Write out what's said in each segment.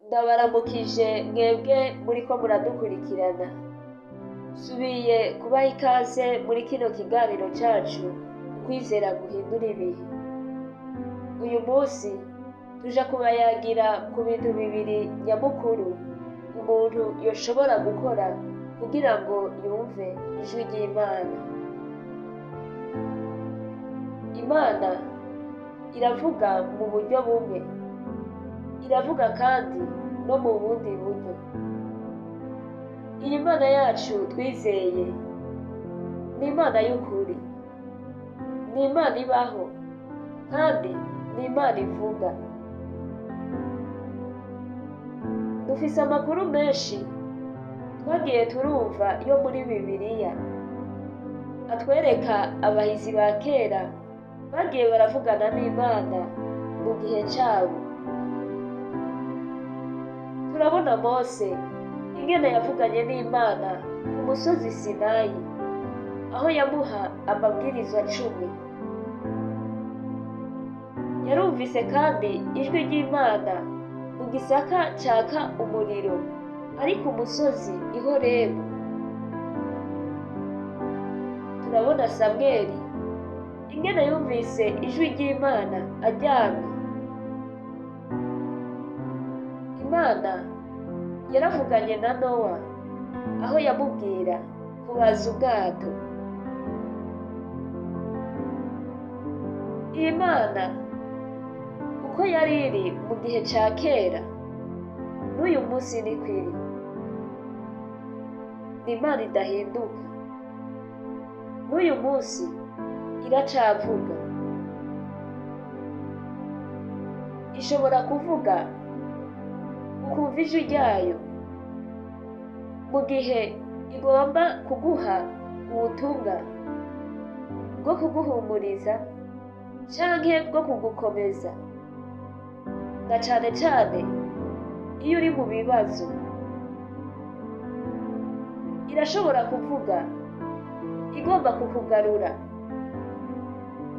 Ndabaramukije mwebwe muriko muradukurikirana. Nsubiye kubaha ikaze muri kino kiganiro cacu Ukwizera guhindura ibihe. Uyu munsi tuja kubayagira ku bintu bibiri nyamukuru umuntu yoshobora gukora kugira ngo yumve ijwi ry'Imana. Imana iravuga mu buryo bumwe, iravuga kandi no mu bundi buryo. Iyi Mana yacu twizeye ni Imana y'ukuri, ni Imana ibaho kandi ni Imana ivuga. Dufise amakuru menshi twagiye turumva yo muri Bibiliya atwereka abahizi ba kera bagiye baravugana n'Imana mu gihe cabo. Turabona Mose ingene yavuganye n'Imana ku musozi Sinayi, aho yamuha amabwirizwa 10. Yarumvise kandi ijwi ry'Imana mu gisaka caka umuriro ari ku musozi i Horebu. Turabona Samweli ingene yumvise ijwi ry'Imana aryamye. Imana yaravuganye na Nowa aho yamubwira kubaza ubwato. Iyi Mana uko yari iri mu gihe ca kera n'uyu munsi niko iri. Ni Imana idahinduka, n'uyu munsi iracavuga. Ishobora kuvuga ukumva ijwi ryayo mu gihe igomba kuguha ubutumwa bwo kuguhumuriza canke bwo kugukomeza, na cane cane iyo uri mu bibazo. Irashobora kuvuga igomba kukugarura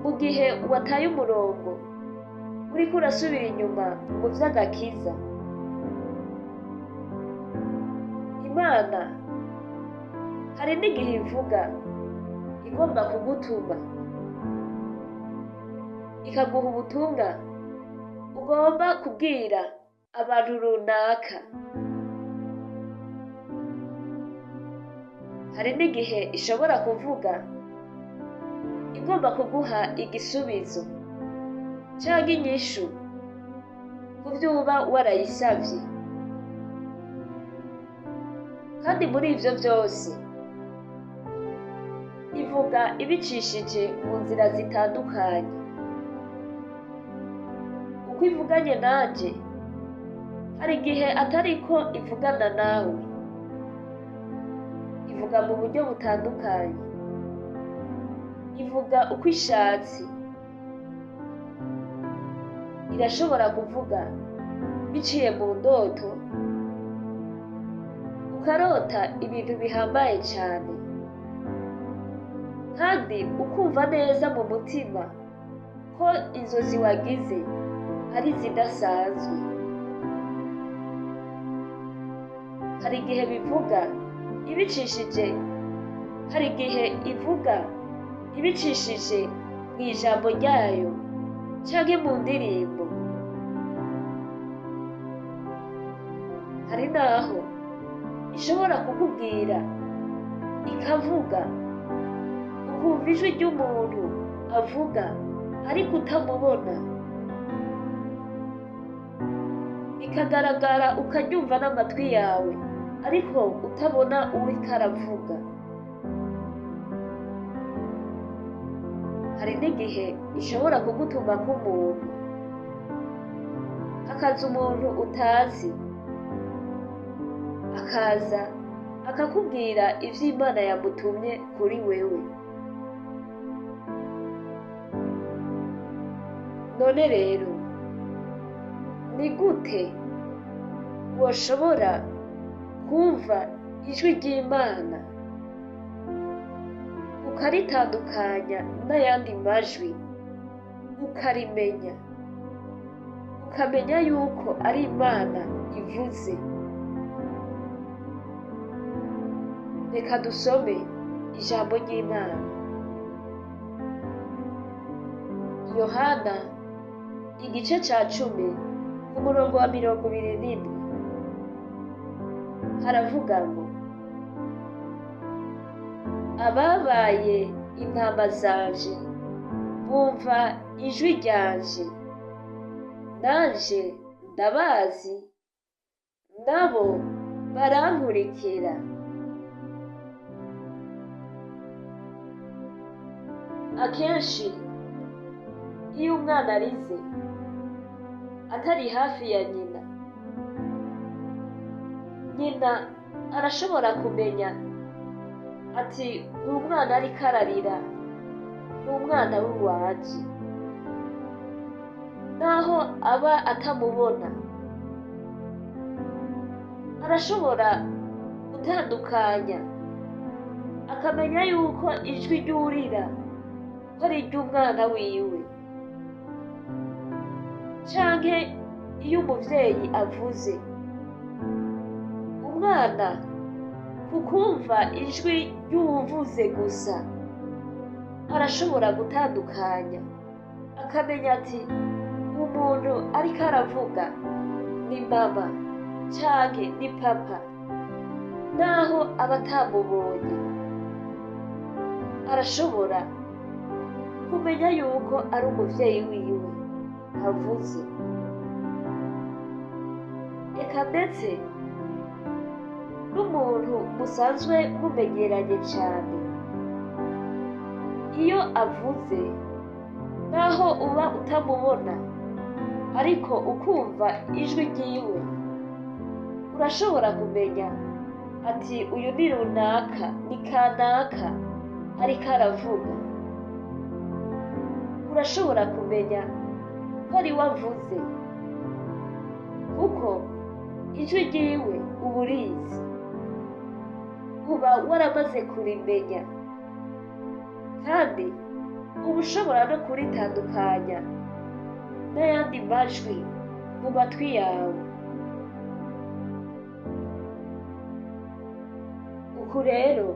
mu gihe wataye umurongo, uriko urasubira inyuma mu vy'agakiza. Imana hari n'igihe ivuga igomba kugutuma, ikaguha ubutumwa ugomba kubwira abantu runaka. Hari n'igihe ishobora kuvuga igomba kuguha igisubizo canke inyishu ku vyo uba warayisavye. Kandi muri ivyo vyose ivuga ibicishije mu nzira zitandukanye. Uko ivuganye nanje hari igihe atariko ivugana nawe, ivuga mu buryo butandukanye, ivuga uko ishatse. Irashobora kuvuga biciye mu ndoto, ukarota ibintu bihambaye cane kandi ukumva neza mu mutima ko inzozi wagize ari zidasanzwe. Hari igihe bivuga ibicishije, hari igihe ivuga ibicishije mu ijambo ryayo canke mu ndirimbo. Hari naho ishobora kukubwira ikavuga, ukumva ijwi ry'umuntu avuga ariko utamubona, bikagaragara ukaryumva n'amatwi yawe ariko utabona uwuriko aravuga. Hari n'igihe ishobora kugutumako umuntu, hakaza umuntu utazi, akaza akakubwira ivyo Imana yamutumye kuri wewe. None rero ni gute woshobora kumva ijwi ry'Imana ukaritandukanya n'ayandi majwi, ukarimenya, ukamenya yuko ari Imana ivuze. Reka dusome ijambo ry'Imana. Yohana igice ca 10 ku murongo wa 27 haravuga ngo: ababaye intama zanje bumva ijwi ryanje, nanje ndabazi, nabo barankurikira. Akenshi iyo umwana arize atari hafi ya nyina, nyina arashobora kumenya ati uyu mwana ariko ararira ni umwana w'iwanje, naho aba atamubona arashobora gutandukanya akamenya yuko ijwi ry'urira ko ari iry'umwana wiwe. Canke iyo umuvyeyi avuze, umwana kukumva ijwi ry'uwuvuze gusa arashobora gutandukanya akamenya ati umuntu ariko aravuga ni mama canke ni papa, naho aba atamubonye arashobora kumenya yuko ari umuvyeyi wiwe avuze. Eka ndetse n'umuntu musanzwe mumenyeranye cane, iyo avuze naho uba utamubona ariko ukumva ijwi ryiwe, urashobora kumenya ati uyu ni runaka, ni kanaka ariko aravuga. Urashobora kumenya ko ari we avuze, kuko ijwi ryiwe uba urizi, uba waramaze kurimenya, kandi uba ushobora no kuritandukanya n'ayandi majwi mu matwi yawe. Uku rero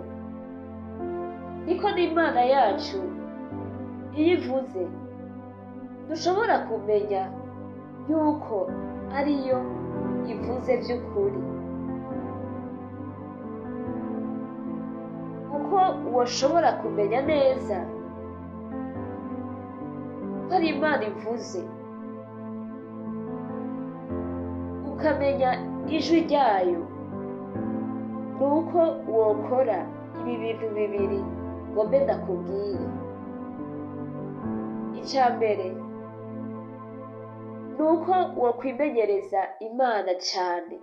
niko n'Imana yacu iyo ivuze dushobora kumenya yuko ariyo ivuze vy'ukuri. Uko woshobora kumenya neza ko ari Imana ivuze, ukamenya ijwi ryayo, nuko wokora ibi bintu bibiri ngo mbe ndakubwire. Ica mbere nuko wokwimenyereza Imana cane,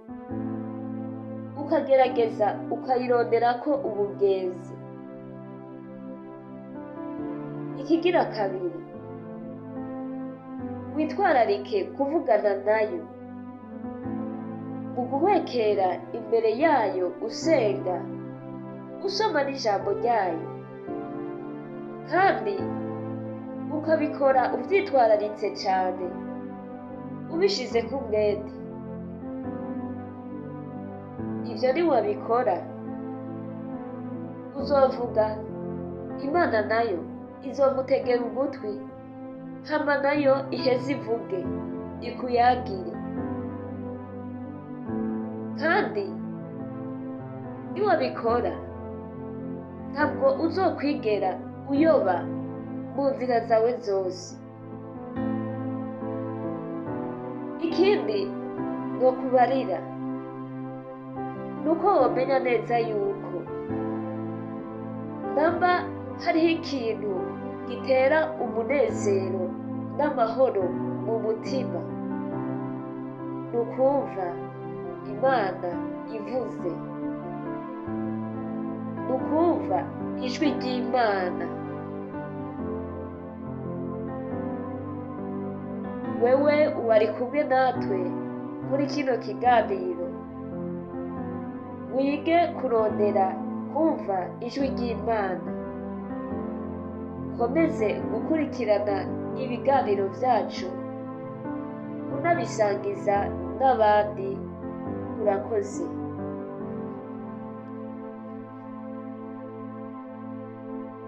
ukagerageza ukayironderako ubugenzi. Ikigira kabiri, witwararike kuvugana nayo mu guhwekera imbere yayo, usenga, usoma n'ijambo ryayo, kandi ukabikora uvyitwararitse cane, ubishizeko umwete. Ivyo niwabikora uzovuga, Imana nayo izogutegera ugutwi, hama nayo iheze ivuge ikuyagire. Kandi niwabikora ntabwo uzokwigera uyoba mu nzira zawe zose. Ikindi nokubarira nuko womenya neza yuko namba hariho ikintu gitera umunezero n'amahoro mu mutima, nukumva Imana ivuze, nukumva ijwi ry'Imana. Wewe wari kumwe natwe muri kino kiganiro, wige kurondera kumva ijwi ry'Imana, ukomeze gukurikirana ibiganiro vyacu unabisangiza n'abandi Urakoze.